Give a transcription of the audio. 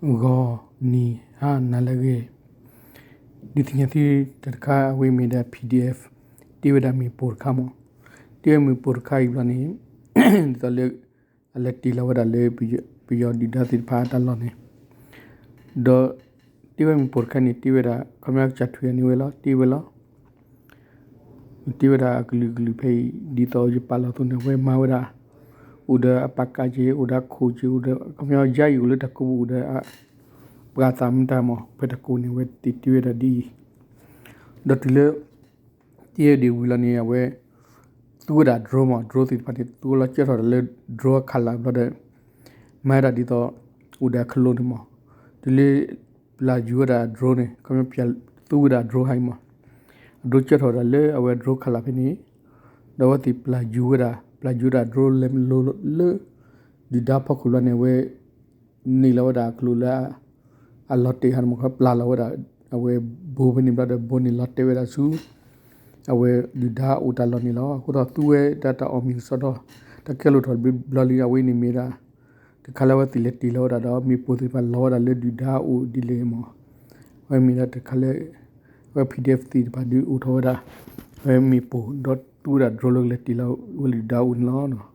ဂီၤနံၤဟါနၤလၢအဂ့ၤ, ဒုးသ့ၣ်ညါသုတၢ်တခါ အဝဲမ့ၢ်ဒၣ် P D F တ့ဝဲဒၣ်မ့ၣ်ပိၢ်တခါမး, တ့ဝဲမ့ၣ်ပိၢ်တခါအံၤဘျီန့ၣ် ဒ်သိးလၢ အလဲၤတ့ၢ်လီၤဝဲဒၣ်လၢ ပယီၤဒုၣ်ဒါသ့ၣ်တဖၣ်အတၢ်လီၢ်န့ၣ်, ဒီးတ့ဝဲမ့ၣ်ပိၢ်တခါန့ၣ် တ့ဝဲဒၣ် ခီပညီကစၢ်ထွံၣ်န့ၢ်ဝဲလီၤ တ့ဝဲလီၤ တ့ဝဲဒၣ်အကလုာ်ကလုာ်ဖဲအံၤ ဒ်သိးယပာ်လီၤအသိးန့ၣ် အဝဲမၤဝဲဒၣ် အိၣ်ဒီးအပာ်ကၢ်က့ၤ အိၣ်ဒီးအခိၣ်က့ၤ အိၣ်ဒီး ခီပညီယါအံၤအိၣ်လၢတၢ်ကိးပူၤအိၣ်ဒီး ပှၤသးမုၢ်တၢ်မး ဖဲတၢ်ကိးန့ၣ် အဝဲတ့တ့ဝဲဒၣ်ဒ်အံၤ, ဒီးတုၤလၢ တ့ဝဲဒၣ်ဝံၤလီၤန့ၣ် အဝဲ သူဝဲဒၣ် drone မး drone သ့ၣ်တဖၣ်န့ၣ် သူဝဲလီၤကၢထီၣ်ဒီးလၢ drone ခးလၢ်ဘျီဒီး မၤဝဲဒၣ်ဒ်သိး အိၣ်ဒီးအချိန့ၣ်မး, တုၤလၢ ပျၢ်ယူၤဝဲဒၣ် drone န့ၣ် ခီပညီ သူဝဲဒၣ် drone ဟါအံၤမး, အ drone ကၢထီၣ်ဝဲဒၣ်လၢအဝဲ drone ခးလၢ်ဖဲန့ၣ်, ဒီးအဝဲသ့ၣ်ပျၢ်ယူၤဝဲဒၣ် ပျၢ်ယူၤဝဲဒၣ် drone လဲၤလိၤလၢ ဒုၣ်ဒါဖီခိၣ်လီၤန့ၣ် အဝဲ န့ၢ်လီၤဝဲဒၣ်အကျိၤလၢ အလီၤတဲာ်ဟါန့ၣ်မး ခီပျၢ်လီၤဝဲဒၣ် အဝဲဘိဖဲန့ၣ်ဘျီဒီး ဘိန့ၣ်လီၤတဲာ်ဝဲဒၣ်ဆူ အဝဲဒုၣ်ဒါအိၣ်တၢ်လီၢ်န့ၣ်လီၤ. အဃိသတး သူဝဲဒၣ်တၢ်အီၣ်မ့ၤကစီဒီ တၢ်ခဲလိာ်ထီၣ်ဘျီလံ အဝဲအံၤန့ၣ်မ့ၢ်ဒၣ် တခါလၢအဝဲသ့ၣ်လဲၤတ့ၢ်လီၤဝဲဒၣ်ဒီး မ့ၣ်ပိၢ်သ့ၣ်တဖၣ်လီၤဝဲဒၣ်လၢဒုၣ်ဒါအိၣ်ဒ်လဲၣ်မး, အဝဲမ့ၢ်ဒၣ်တခါလၢ အဝဲ P D F သ့ၣ်တဖၣ်ဒုးအိၣ်ထီၣ်ဝဲဒၣ် အဝဲမ့ၣ်ပိၢ်ဒီးသူဝဲဒၣ် drone လၢကလဲၤတ့ၢ်လီၤဝဲလၢဒုၣ်ဒါအိၣ်န့ၣ်လီၤ.